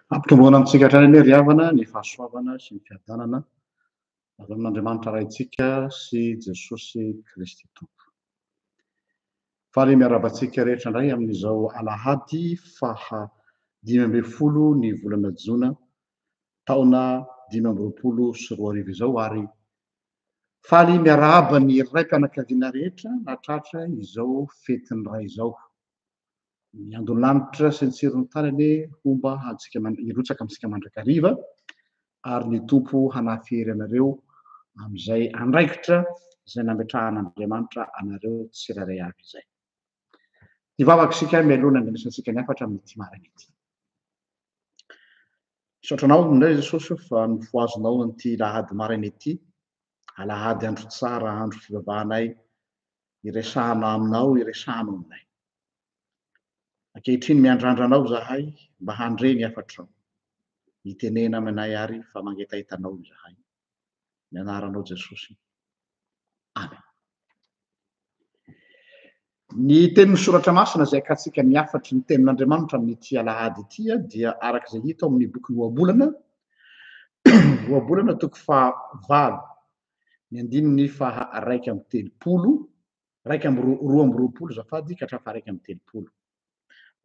Ampitomboana amintsika hatrany anie ry havana ny fahasoavana sy ny fiadanana avy amin'Andriamanitra Raintsika sy Jesosy Kristy Tompo. Faly miarahaba antsika rehetra indray amin'izao alahady faha 15 ny volana jona taona 2025 izao ary faly miarahaba ny raim-pianakaviana rehetra nahatratra izao fetin'ny Ray izao. Ny andon'ny lanitra sy ny tsiron'ny tany anie homba antsika hirotsaka amintsika mandrakariva ary ny Tompo hanafy hery anareo amin'izay andraikitra izay nametrahan'Andriamanitra anareo tsirairay avy izay. Hivavaka isika mialoha ny handrenesantsika ny hafatra amin'ity maraina ity. Misaotra anao indray Jesosy fa nofohazinao an'ity lahady maraina ity, alahady andro tsara, andro fivavahanay iresahana aminao, iresahanao aminay. Ankehitriny miandrandra anao izahay mba handre ny hafatrao. Mitenena aminay ary fa mangetaheta anao izahay. Ny anaranao Jesosy. Amen. Ny tenin'ny soratra masina izay akatsika ny hafatry ny tenin'Andriamanitra amin'ity alahady ity dia araka izay hita ao amin'ny bokin'ny Ohabolana, Ohabolana toko fahavalo ny andininy faha 31, 21 azafady ka hatramin'ny faha 31.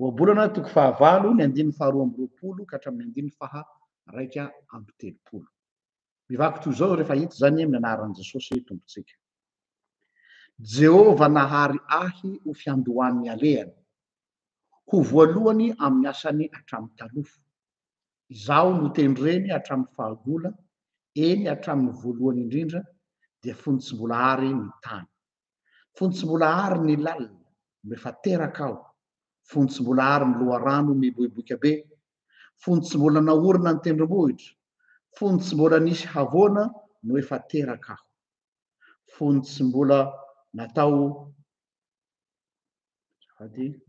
Ohabolana toko fahavalo ny andininy faha 22 ka hatramin'ny andininy faha 31. Mivaky toy izao rehefa hita izany amin'ny anaran'i Jesosy Tompontsika. Jehovah nahary ahy ho fiandohan'ny alehany, ho voalohany amin'ny asany hatramin'ny taloha. Izaho notendreny hatramin'ny fahagola, eny hatramin'ny voalohany indrindra, dia fony tsy mbola ary ny tany. Fony tsy mbola ary ny lalina, no efa teraka aho, fony tsy mbola ary ny loharano miboiboika be, fony tsy mbola naorina ny tendrombohitra, fony tsy mbola nisy havoana no efa teraka aho. Fony tsy mbola natao azafady.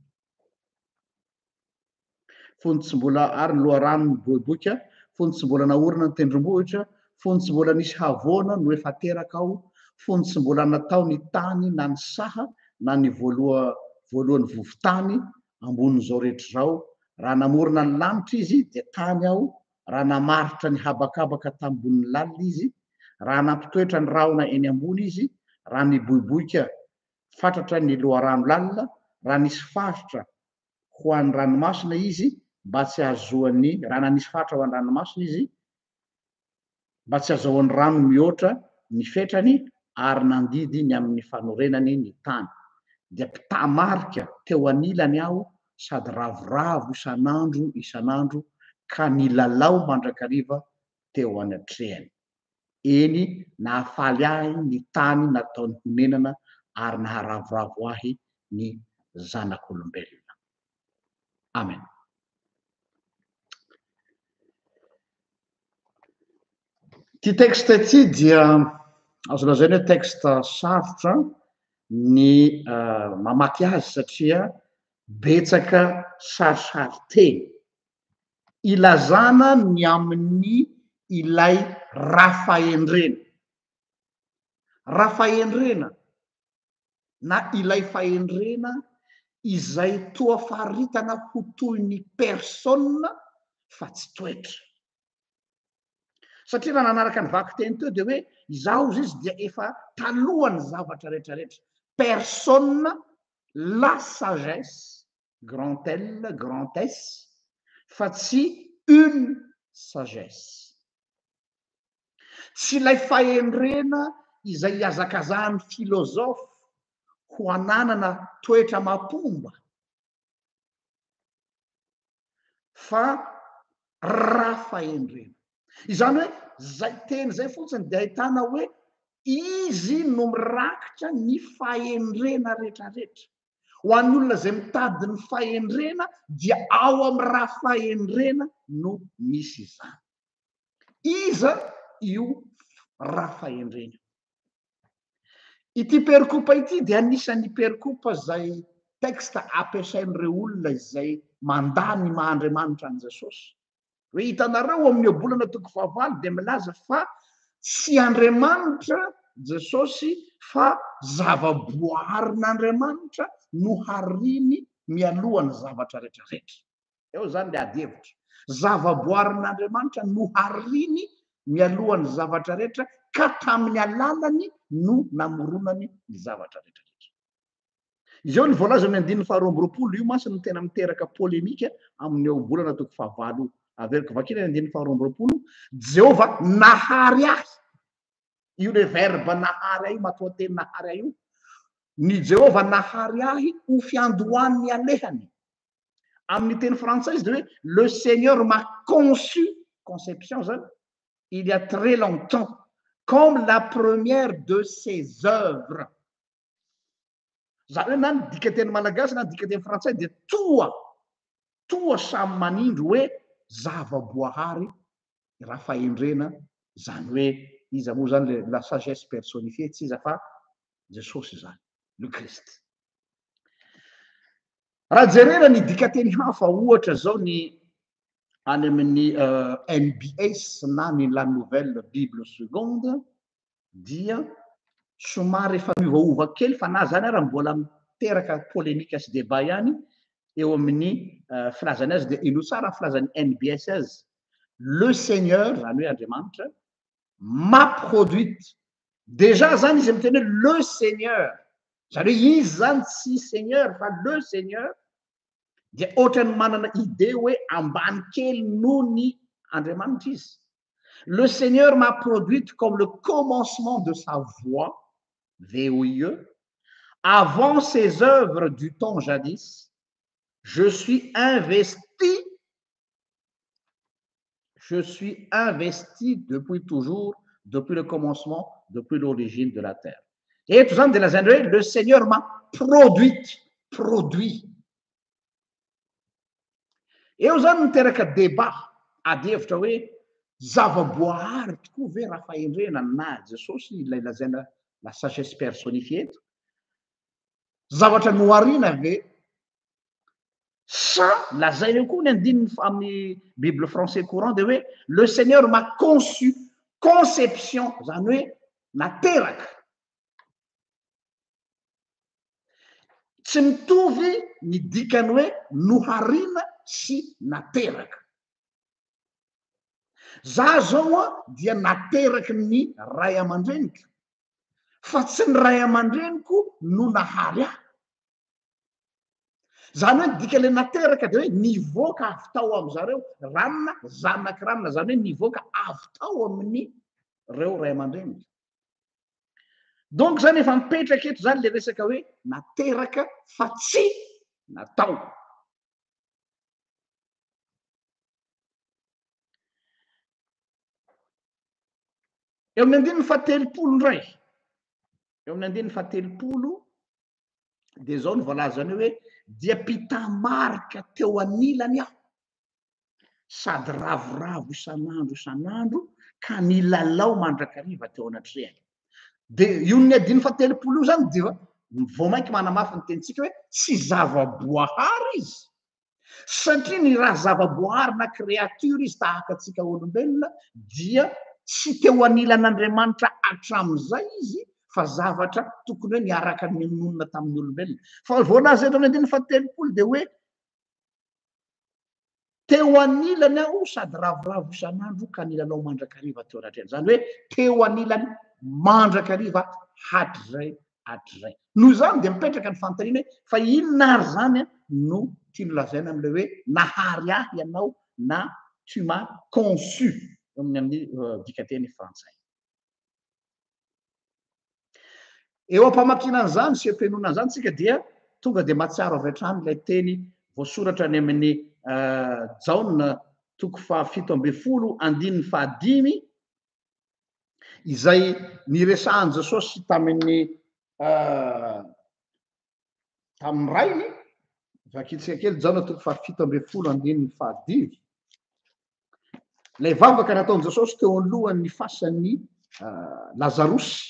Fony tsy mbola ary ny loharano miboiboika, fony tsy mbola naorina ny tendrombohitra, fony tsy mbola nisy havoana no efa teraka aho, fony tsy mbola natao ny tany na ny saha na ny voaloha voalohan'ny vovon-tany ambonin'izao rehetra izao, raha namorona ny lanitra izy dia tany aho, raha namaritra ny habakabaka tambonin'ny lalina izy, raha nampitoetra ny rahona eny ambony izy, raha niboiboika fatratra ny loharano lalina, raha nisy faritra ho an'ny ranomasina izy mba tsy hahazoan'ny, raha nanisy faritra ho an'ny ranomasina izy mba tsy hazahoan'ny rano mihoatra ny fetrany ary nandidy ny amin'ny fanorenany ny tany. Dia mpitaha-marika teo anilany aho sady ravoravo isan'andro isan'andro ka nilalao mandrakariva teo anatrehany. Eny, nahafaly ahy ny tany nataony honenana ary naharavoravo ahy ny zanak'olombelona. Amen. Ity texte ity dia azo lazaina hoe texte sarotra ny mamaky azy satria betsaka sarisarin-teny. Ilazana ny amin'ny ilay Rafahendrena. Rafahendrena na ilay fahendrena izay toa faritana ho toy ny personne fa tsy toetra. Satria raha nanaraka ny vakiteny teo dia hoe izaho ozy izy dia efa talohan'ny zavatra rehetrarehetra. Personne, la sagesse, grand L, grand S, fa tsy une sagesse. Tsy ilay fahendrena izay ihazakazahan'ny philosophe ho ananana toetra amam-pomba, fa rafahendrena. Izany hoe zay teny zay fotsiny dia ahitana hoe izy no mirakitra ny fahendrena rehetrarehetra. Ho an'ny olona izay mitady ny fahendrena dia ao amin'ny rafahendrena no misy izany. Iza io rafahendrena io? Ity perikopa ity dia anisan'ny perikopa izay texte ampiasain'ireo olona izay mandà ny maha Andriamanitra an'i Jesosy. Hoe hitanareo ao amin'ny Ohabolana toko fahavalo dia milaza fa tsy Andriamanitra Jesosy fa zava-boaharin'Andriamanitra nohariny mialoha ny zavatra rehetra rehetra. Eo izany ilay ady hevitra. Zavaboarin'Andriamanitra nohariny mialohan'ny zavatra rehetra ka tamin'ny alalany no namoronany ny zavatra rehetra rehetra. Izao ny voalaza amin'ny andininy faharoa amby roapolo, io mantsy no tena miteraka polemika amin'ny ohabolana toko fahavalo. Averiko vakina ny andininy faharoa amby roapolo, Jehovah nahary ahy. Io le verbe nahary ahy io, matoanteny nahary ahy io. Ny Jehovah nahary ahy ho fiandohan'ny alehany. Amin'ny teny frantsay izy dia hoe le Seigneur m'a conçu, conception zany, il y a très longtemps, comme la première de ses œuvres. Zany hoe na ny dikanteny malagasy na ny dikanteny frantsay dia toa toa samy manindry hoe zava-boahary rafahendrena, zany hoe iza moa zany le la sagesse personnifiée, tsy iza fa Jesosy izany, le Christ. Raha jerena ny dikanteny hafa, ohatra zao ny any amin'ny NBS na ny La Nouvelle Bible Seconde dia somary efa miovaova kely fa na zany ara mbola miteraka polémique sy débat ihany eo amin'ny filazany azy dia inoa tsara ny filazan'ny NBS azy le Seigneur zany hoe Andriamanitra m'a produite déjà zany izy miteny hoe le Seigneur zany hoe izy zany tsy Seigneur fa le Seigneur dia ohatran'ny manana idée hoe ambany kely noho ny Andriamanitra izy. Le Seigneur m'a produite comme le commencement de sa voix, VOIE, avant ses œuvres du temps jadis, je suis investi, je suis investi depuis toujours, depuis le commencement, depuis l'origine de la terre. Eto zany dia lazainy hoe le Seigneur m'a produite, produit. Eo zany niteraka débat, ady hevitra hoe zava-boahary tokoa ve raha fahendrena na Jesosy ilay lazaina la sagesse personnifiée eto? Zavatra nohariana ve? Sa lazaina eo koa ny andininy amin'ny Bible français courant dia hoe le Seigneur m'a conçu, conception, zany hoe nateraka. Tsy mitovy ny dikany hoe nohariana sy nateraka. Za zao an dia nateraky ny ray aman-dreniko fa tsy ny ray aman-dreniko no nahary ahy. Zany hoe ny dikan'ilay nateraka dia hoe nivoaka avy tao amin-dry zareo ranona, zanaky ranona, zany hoe nivoaka avy tao amin'ny reo ray aman-dreniko. Donc zany efa mipetraka eto zany le resaka hoe nateraka fa tsy natao. Eo amin'ny andininy fahatelopolo indray, eo amin'ny andininy fahatelopolo dia izao no voalazany hoe dia mpitamarika teo anilany aho. sady ravoravo isan'andro isan'andro ka nilalao mandrakariva teo anatrehany. Dia io ny adiny fahatelopolo io zany dia vao mainka manamafy ny tenintsika hoe tsy zava-boahary izy satria ny raha zava-boahary na créature izy tahaka antsika olombelona dia tsy teo anilan'Andriamanitra hatramin'izay izy fa zavatra tokony hoe niaraka nonina tamin'ny olombelona. Fa voalaza eto amin'ny andininy fahatelopolo dia hoe Teo anilany aho sady ravoravo isan'andro ka nilalao mandrakariva teo anatrehany. Izany hoe teo anilany mandrakariva hatrizay hatrizay. Noho izany dia mipetraka ny fanontaniana hoe fa inona ary izany no tiany lazaina amin'ilay hoe nahary ahy ianao na tu m'as conçu amin'ny amin'ny dikanteny frantsay. Eo am-pamakiana an'izany sy am-pihainoana an'izany isika dia tonga dia mahatsiaro avy hatrany ilay teny voasoratra any amin'ny Jaona toko fahafito ambin'ny folo andininy fahadimy izay niresahan'i Jesosy tamin'ny tamin'ny rainy. Vakintsika kely Jaona toko fahafito ambin'ny folo andininy fahadimy. Ilay vavaka nataon'i Jesosy teo anolohan'ny fasan'ny Lazarosy.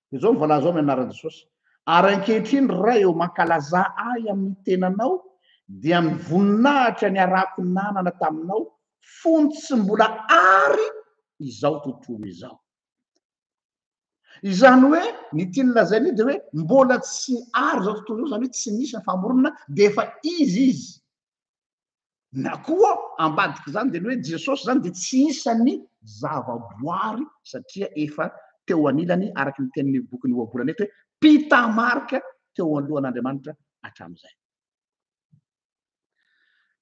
Dia izao no voalaza ao amin'ny anaran'i Jesosy. Ary ankehitriny Ray ô, mankalazà ahy amin'ny tenanao, dia amin'ny voninahitra niarahako nanana taminao fony tsy mbola ary izao tontolo izao. Izany hoe ny tiany lazaina io dia hoe mbola tsy ary izao tontolo izao, izany hoe tsy nisy ny famoronana dia efa izy izy. Na koa ambadik'izany dia ny hoe Jesosy izany dia tsy isan'ny zavaboary satria efa teo anilany araka ny tenin'ny bokin'ny Ohabolana eto hoe mpitamarika teo alohan'Andriamanitra hatramin'izay.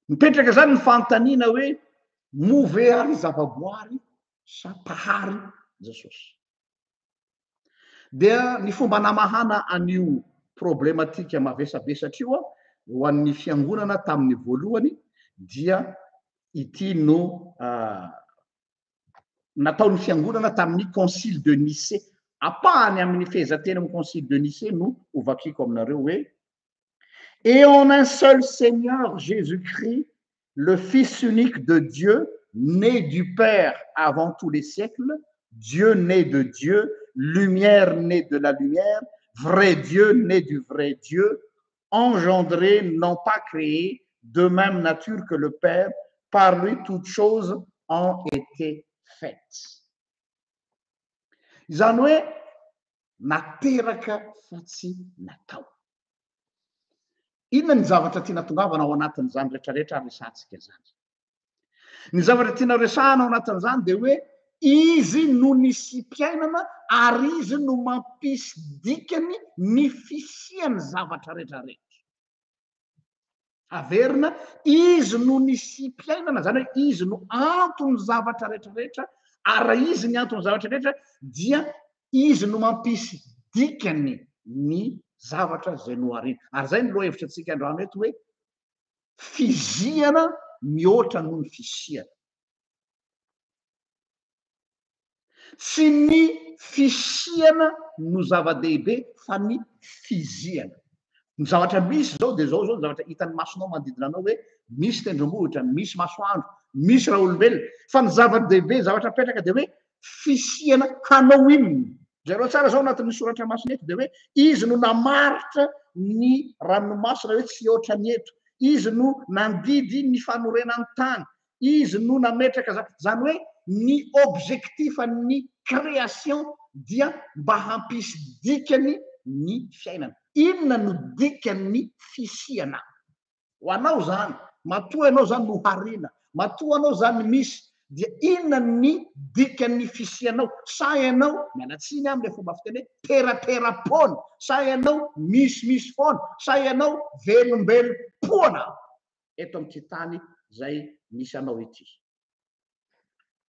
Mipetraka izany ny fanontaniana hoe moa ve ary zavaboary sa mpahary Jesosy? Dia ny fomba namahana an'io problematika mavesabesatra io ho an'ny fiangonana tamin'ny voalohany dia ity no nataon'ny fiangonana tamin'ny concile de Nicée. Ampahany amin'ny fehezanteny amin'ny concile de Nicée no hovakiko aminareo hoe Et en un seul Seigneur Jésus-Christ, le Fils unique de Dieu, né du Père avant tous les siècles, Dieu né de Dieu, lumière née de la lumière, vrai Dieu né du vrai Dieu, engendré, non pas créé, de même nature que le Père, par lui toutes choses ont été faites. Izany hoe nateraka fa tsy natao. Inona ny zavatra tiana tongavana ao anatin'izany rehetrarehetra resahantsika izany? Ny zavatra tiana resahana ao anatin'izany dia hoe izy no nisiam-piainana ary izy no mampisy dikany ny fisian'ny zavatra rehetrarehetra. Averina, izy no nisiam-piainana, izany hoe izy no anton'ny zavatra rehetrarehetra, ary raha izy ny anton'ny zavatra rehetra dia izy no mampisy dikany ny zavatra izay noharina. Ary izay ny lohahevitra antsika androany eto hoe fizihana mihoatra noho ny fisiana. Tsy ny fisiana no zava-dehibe fa ny fizihana. Ny zavatra misy izao dia izao izao ny zavatra hitan'ny masonao manodidina anao hoe misy tendrombohitra, misy masoandro, misy raolombelona. Fa ny zava-dehibe, zavatra apetraka dia hoe fisiana hanao inona? Jereo tsara izao anatin'ny soratra masina eto dia hoe izy no namaritra ny ranomasina hoe tsy hihoatra ny eto. Izy no nandidy ny fanorenan'ny tany. Izy no nametraka zany, zany hoe ny objectif ny création dia mba hampisy dikany ny fiainana. Inona no dikan'ny fisiana? Ho anao zany, matoa ianao zany noharina, matoa anao zany misy, dia inona ny dikan'ny fisianao? Sa ianao, miala tsiny aho amin'ilay fomba fiteny hoe terateram-poana, sa ianao misimisy foana, sa ianao velombelom-poana? eto amin'ity tany izay misy anao ity?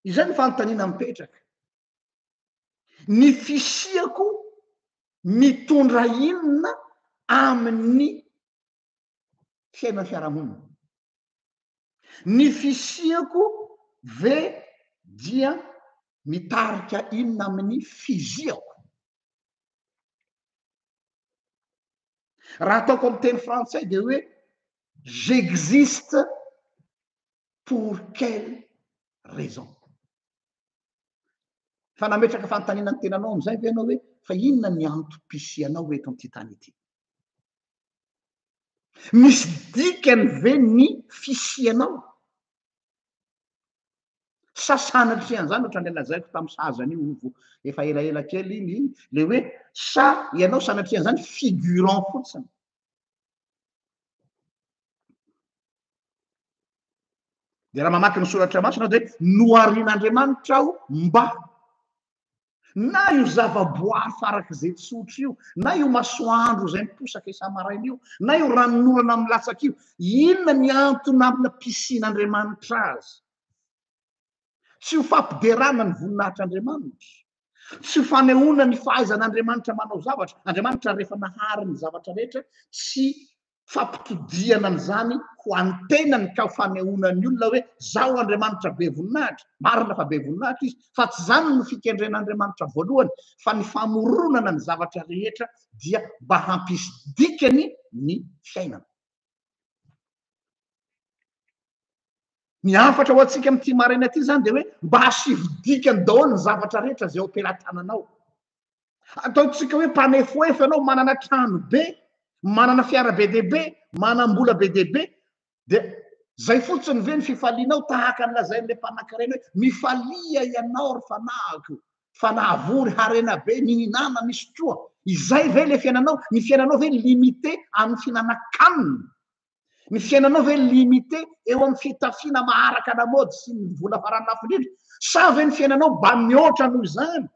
Izay ny fanontaniana mipetraka. Ny fisiako mitondra inona amin'ny fiainan'ny fiarahamonina? Ny fisiako ve dia mitarika inona amin'ny fiziako? Raha ataoko amin'ny teny frantsay dia hoe j'existe pour quelle raison? Fa nametraka fanontaniana ny tenanao amin'izay ve ianao hoe fa inona ny antom-pisianao eto amin'ity tany ity? Misy dikany ve ny fisianao? Sa sanatria an'izany ohatran'ilay lazaiko tamin'ny sahaza an'io ovo efa elaela kely iny iny, le hoe sa ianao sanatria an'izany figurant fotsiny. Dia raha mamaky ny soratra masina dia noharian'Andriamanitra aho mba Na io zava-boary farak'izay tsotra io, na io masoandro izay miposaka isa-maraina io, na io ranonorana milatsaka io, inona ny antony ampiasian'Andriamanitra azy? Tsy ho fampiderana ny voninahitr'Andriamanitra, tsy ho fanehoana ny fahaizan'Andriamanitra manao zavatra. Andriamanitra rehefa nahary ny zavatra rehetra, tsy fampitodihana an'izany ho an'ny tenany ka ho fanehoana ny olona hoe zaho Andriamanitra be voninahitra, marina fa be voninahitra izy, fa tsy izany no fikendren'Andriamanitra voalohany fa ny famoronana ny zavatra rehetra dia mba hampisy dikany ny fiainana. Ny hafatra ho antsika amin'ity maraina ity izany dia hoe mba hasivo dikany daholo ny zavatra rehetra izay ao am-pelatananao. Ataontsika hoe mpanefoefo ianao, manana trano be, manana fiara be dia be, manam-bola be dia be, dia zay fotsiny ve ny fifalianao tahaka ny lazain'ilay mpanankarena hoe mifalia ianao ry fanahiko fa nahavory harena be, mihinana, misotroa. Izay ve ilay fiainanao? Ny fiainanao ve limité amin'ny fihinanan-kanina? Ny fiainanao ve limité eo amin'ny fitafiana maharaka lamaody sy ny vola farany lafo indrindra? Sa ve ny fiainanao mba mihoatra noho izany?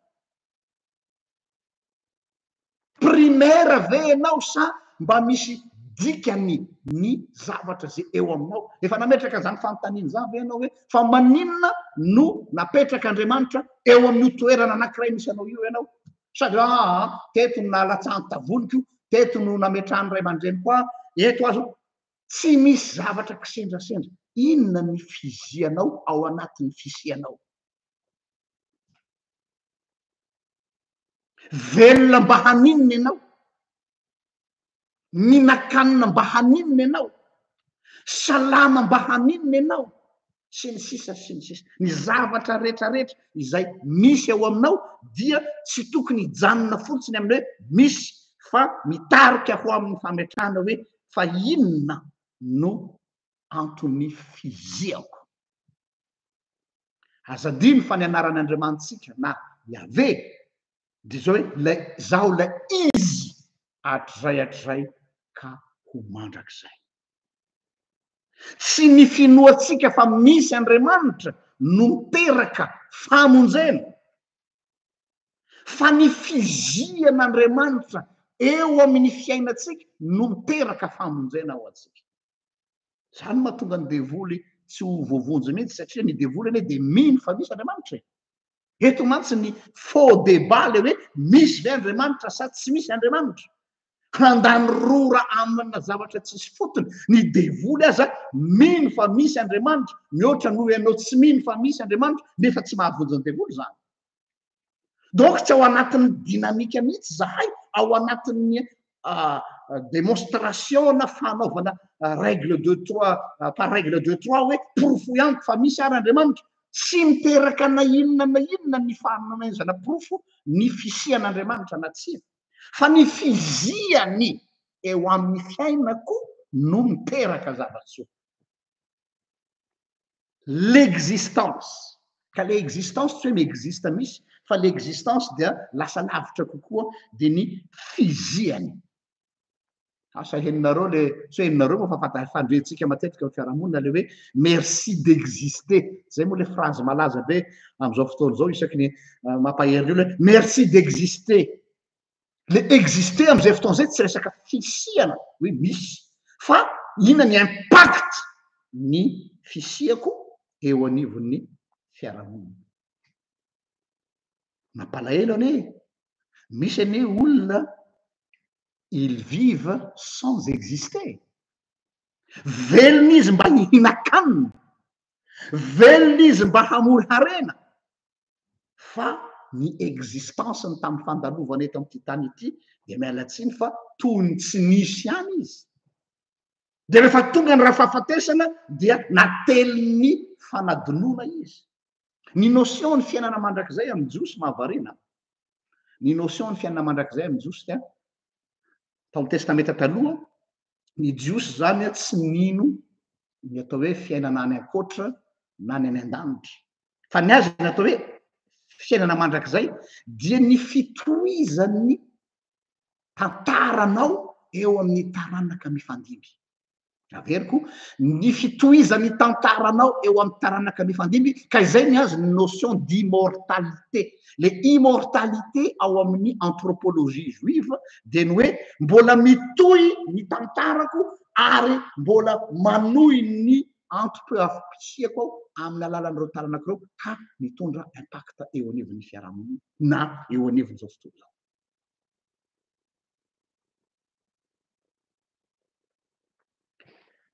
Primaire ve ianao sa mba misy dikany ny zavatra izay eo aminao? Efa nametraka an'izany fanontaniana izany ve ianao hoe fa maninona no napetrak'Andriamanitra eo amin'io toerana anankiray misy anao io ianao? Sady hoe aa teto no nahalatsahan'ny tavoniko, teto no nametrahan'ny ray aman-dreniko ahy, eto aho zao. Tsy misy zavatra kisendrasendra. Inona ny fizianao ao anatin'ny fisianao? Velona mba haninona ianao? Mihinan-kanina mba haninona ianao? Salama mba haninona ianao? Sy ny sisa sy ny sisa. Ny zavatra rehetrarehetra izay misy ao aminao dia tsy tokony hijanona fotsiny amin'ny hoe misy fa mitarika ho amin'ny fametrahana hoe fa inona no anton'ny fiziako. Aza adino fa ny anaran'ny Andriamanitsika na Yaveh dia izao hoe ilay izaho ilay izy hatrizay hatrizay ka ho mandrakizay. Tsy ny finoantsika fa misy Andriamanitra no miteraka famonjena fa ny fizian'Andriamanitra eo amin'ny fiainantsika no miteraka famonjena ho antsika. Izany no mahatonga ny devoly tsy ho voavonjy mihitsy satria ny devoly anie dia mino fa misy Andriamanitra e. Eto mantsy ny faux débat le hoe misy ve Andriamanitra sa tsy misy Andriamanitra. Handany rora amina zavatra tsisy fotony. Ny devoly aza mino fa misy Andriamanitra mihoatra noho ianao tsy mino fa misy Andriamanitra nefa tsy mahavonjy ny devoly izany. Donc tsy ao anatin'ny dynamique mihitsy zahay, ao anatin'ny démonstration na fanaovana règle de trois par règle de trois hoe porofo ihany fa misy ary Andriamanitra. Tsy miteraka na inona na inona ny fanomezana porofo ny fisian'Andriamanitra na tsia. Fa ny fiziany eo amin'ny fiainako no miteraka zava-tsoa. L'existence. Ka le existence tsy hoe mi-existe misy fa l'existence dia lasa lavitra kokoa dia ny fiziany. Asa henonareo le, tsy hoe henonareo moa fa fanta- fandrentsika matetika ao fiarahamonina le hoe merci d'exister. Zay moa le phrase malaza be amin'izao fotoana izao isaky ny mampahery ny olona hoe merci d'exister. Le exister amin'izay fotoana izay tsy resaka fisiana hoe misy fa inona ny impact ny fisiako eo anivon'ny fiarahamonina. Mampalahelo anie, misy anie olona ils vivent sans exister. Velona izy mba hihinan-kanina, velona izy mba hamory harena, fa ny existence-ny tamin'ny fandalovana eto amin'ity tany ity dia miala tsiny fa toy ny tsy nisy ihany izy. Dia rehefa tonga ny rafahafatesana dia natelin'ny fanadinoana izy. Ny notion ny fiainana mandrakizay amin'ny Jiosy mahavariana. Ny notion ny fiainana mandrakizay amin'ny Jiosy dia tao amin'ny Testamenta Taloha, ny Jiosy izany tsy nino ny atao hoe fiainana any ankoatra na ny any an-danitra. Fa ny azy ny atao hoe fiainana mandrakizay dia ny fitohizan'ny tantaranao eo amin'ny taranaka mifandimby. Averiko, ny fitohizan'ny tantaranao eo amin'ny taranaka mifandimby, ka izay ny azy ny notion d'immortalité. Le immortalité ao amin'ny anthropologie juive dia ny hoe mbola mitohy ny tantarako ary mbola manohy ny antom-pisiako aho amin'ny alalan'ireo taranaka ireo ka mitondra impact eo anivon'ny fiarahamonina na eo anivon'izao tontolo izao.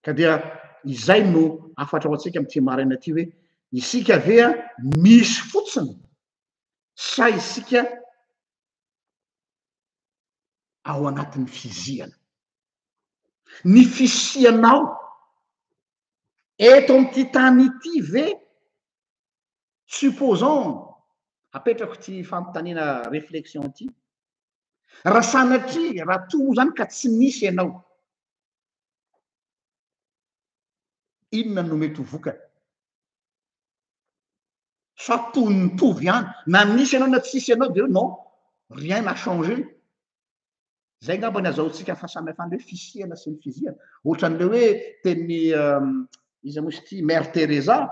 Ka dia izay no hafatra ho antsika amin'ity maraina ity hoe isika ve misy fotsiny sa isika ao anatin'ny fizihana? Ny fisianao eto amin'ity tany ity ve, supposons, apetrako ity fanontaniana réflexion ity, raha sanatria, raha toa moa zany ka tsy nisy ianao, inona no mety ho vokany? Sa toy ny mitovy ihany, na nisy ianao na tsisy ianao dia hoe non, rien n'a changé. Izay angamba ny azahoantsika ny fahasamihafana hoe fisiana sy ny fiziana. Ohatran'ilay hoe tenin'i iza moa izy ity, Mère Teresa,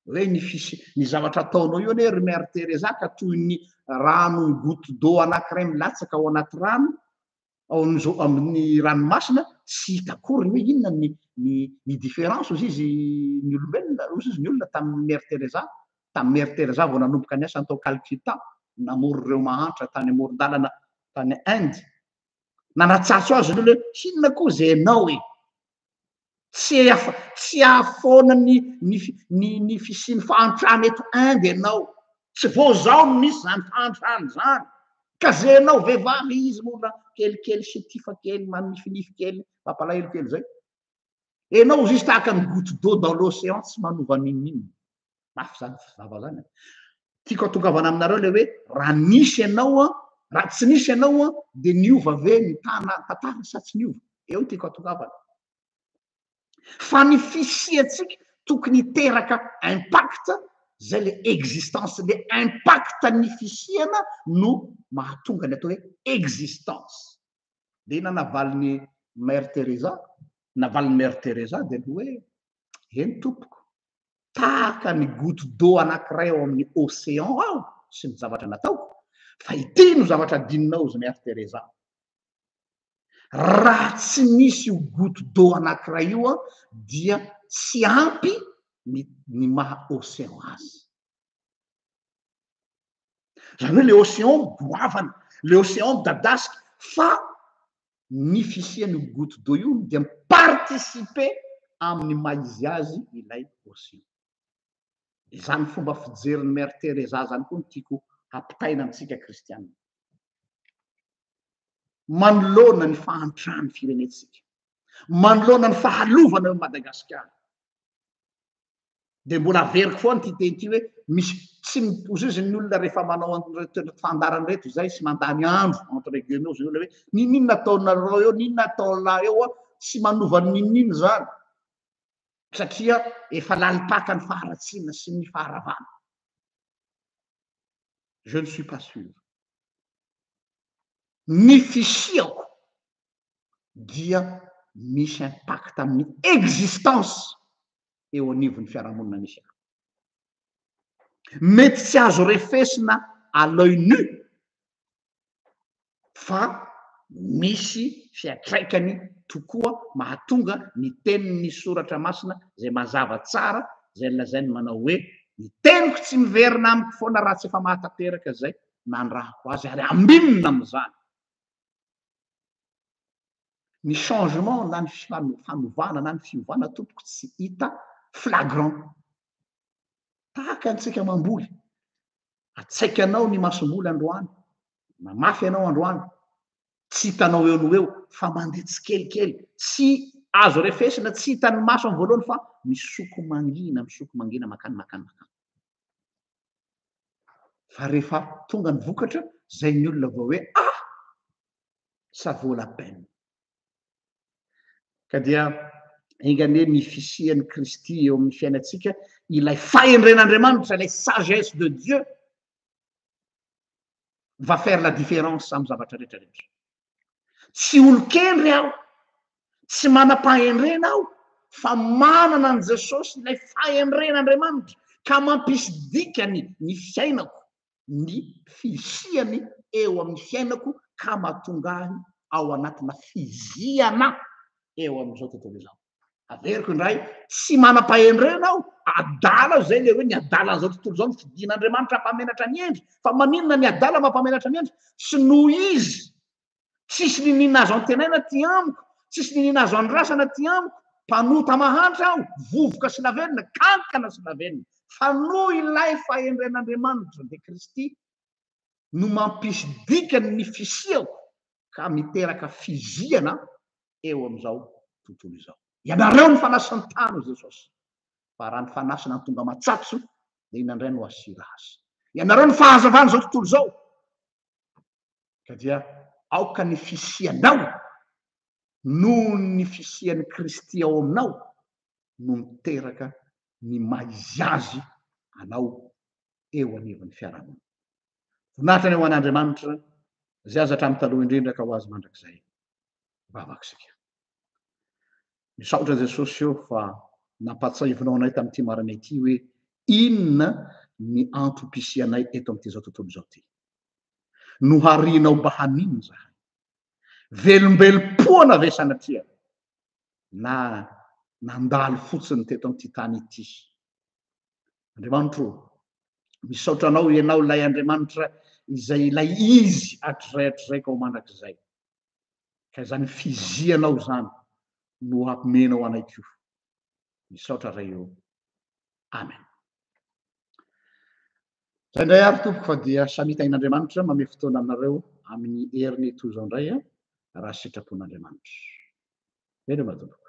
hoe ny fisi, ny zavatra ataonao io anie ry Mère Teresa ka toy ny rano goutte d'eau anankiray milatsaka ao anaty rano, ao amin'izao amin'ny ranomasina, tsy hita akory hoe inona ny ny ny différence hozy izy ny olombelona, hozy izy ny olona tamin'i Mère Teresa, tamin'i Mère Teresa vao nanomboka ny asany tao Calcutta, namory ireo mahantra tany amoron-dalana tany Inde. Nanatsatso azy ny olona hoe inona koa izay ianao e? Tsy afa tsy ahafoana ny ny ny ny fisian'ny fahantrana eto Inde ianao. Tsy vao izao no misy izany fahantrana izany. Ka izay ianao vehivavy izy moa kelikely sy tifa kely manifinify kely mampalahelo kely izay. Ianao hozy izy tahaka ny goutte d'eau dans l'océan tsy manova n'inon'inona. Mafy zany vava zany. Tiako atongavana aminareo le hoe raha nisy ianao an, raha tsy nisy ianao an, dia niova ve ny tana tantara sa tsy niova? Eo no tiako atongavana. Fa ny fisiantsika tokony hiteraka impact, zay le existence, le impact ny fisiana no mahatonga ny atao hoe existence. Dia inona navalin'i Mère Teresa? Navalin'i Mère Teresa dia ny hoe, eny tompoko, tahaka ny goutte d'eau anankiray ao amin'ny océan aho sy ny zavatra nataoko, fa ity no zavatra adinonao ry Mère Teresa, raha tsy nisy io goutte d'eau anankiray io aho dia tsy ampy ny ny maha océan azy. Izany hoe le océan goavana, le océan midadasika, fa ny fisian'io goutte d'eau io dia mi-participer amin'ny maha izy azy ilay océan. Izany fomba fijerin'i Mère Teresa izany koa no tiako hampitaina amintsika kristianina. Manoloana ny fahantran'ny firenentsika, manoloana ny fahalovana eo Madagasikara, Dia mbola averiko foana ity teny ity hoe misy tsy mipozizy ny olona rehefa manao an'ireto fandaharana ireto izay sy mandany andro entre guillemets hozy ny olona hoe n'inon'inona ataonareo eo, n'inona ataon'lah eo an, tsy manova n'inon'inona izany satria efa lalim-paka ny faharatsiana sy ny faharavana. Je ne suis pas sûr. Ny fisiako dia misy impact amin'ny existence eo anivon'ny fiarahamonina misy ahy. Mety tsy azo refesina à l'oeil nu fa misy fiantraikany tokoa mahatonga ny tenin'ny soratra masina izay mazava tsara izay lazainy manao hoe ny teniko tsy miverina amiko foana raha tsy efa mahatanteraka izay nandrahako azy ary ambinina amin'izany. Ny changement na ny fanovana na ny fiovana tompoko tsy hita flagrant. Tahaka antsika mamboly. Atsaikanao ny masomboly androany, mamafy ianao androany, tsy hitanao eo no eo fa mandeha tsikelikely, tsy azo refesina, tsy hitan'ny maso amin'ny voalohany fa misoko mangina, misoko mangina mankany mankany mankany. Fa rehefa tonga ny vokatra, zay ny olona vao hoe ah! Ça vaut la peine. Ka dia enga anie ny fisian'i Kristy eo amin'ny fiainantsika, ilay fahendren'Andriamanitra, ilay sagesse de Dieu va faire la différence amin'ny zavatra rehetra rehetra. Tsy olon-kendry aho, tsy manam-pahendrena aho, fa manana an'i Jesosy ilay fahendren'Andriamanitra ka mampisy dikany ny fiainako, ny fisiany eo amin'ny fiainako ka mahatonga ahy ao anatina fiziana eo amin'izao tontolo izao. Averiko indray, tsy manam-pahendrena aho, adala aho, izay ilay hoe ny adalan'izao tontolo izao no fidin'Andriamanitra hampamenatra ny hendry. Fa maninona ny adala mampamenatra ny hendry? Tsy noho izy, tsisy niniana azo antenaina aty amiko, tsisy niniana azo andrasana aty amiko, mpanota mahantra aho, vovoka sy lavenona, kankana sy lavenona. Fa noho ilay fahendren'Andriamanitra, dia Kristy, no mampisy dikany ny fisiako ka miteraka fiziana eo amin'izao tontolo izao. Ianareo ny fanasin'ny tany, hoy Jesosy. Fa raha ny fanasina no tonga matsatso, dia inona indray no asira azy? Ianareo ny fahazavan'izao tontolo izao. Ka dia aoka ny fisianao noho ny fisian'i Kristy ao aminao no miteraka ny maha izy azy anao eo anivon'ny fiarahamonina. Voninahitra ny ho an'Andriamanitra, izay aza hatramin'ny taloha indrindra ka ho azy mandrakizay. Vavaka isika. Misaotra Jesosy ô fa nampahatsiahivinao anay tamin'ity maraina ity hoe inona ny antom-pisianay eto amin'ity izao tontolo izao ity. Noharianao mba haninona izahay? Velombelom-poana ve sanatria na nandalo fotsiny teto amin'ity tany ity? Andriamanitro ô, misaotra anao ianao ilay Andriamanitra izay ilay izy hatrizay hatrizay ka ho mandrakizay. Ka izany fizianao izany no hampimenao anay koa. Misaotra Ray ô. Amen. Zay indray ary tompoko fa dia samy tahin'Andriamanitra mamehy fotoana anareo amin'ny heriny toy izao indray raha sitrapon'Andriamanitra. Veloma tompoko.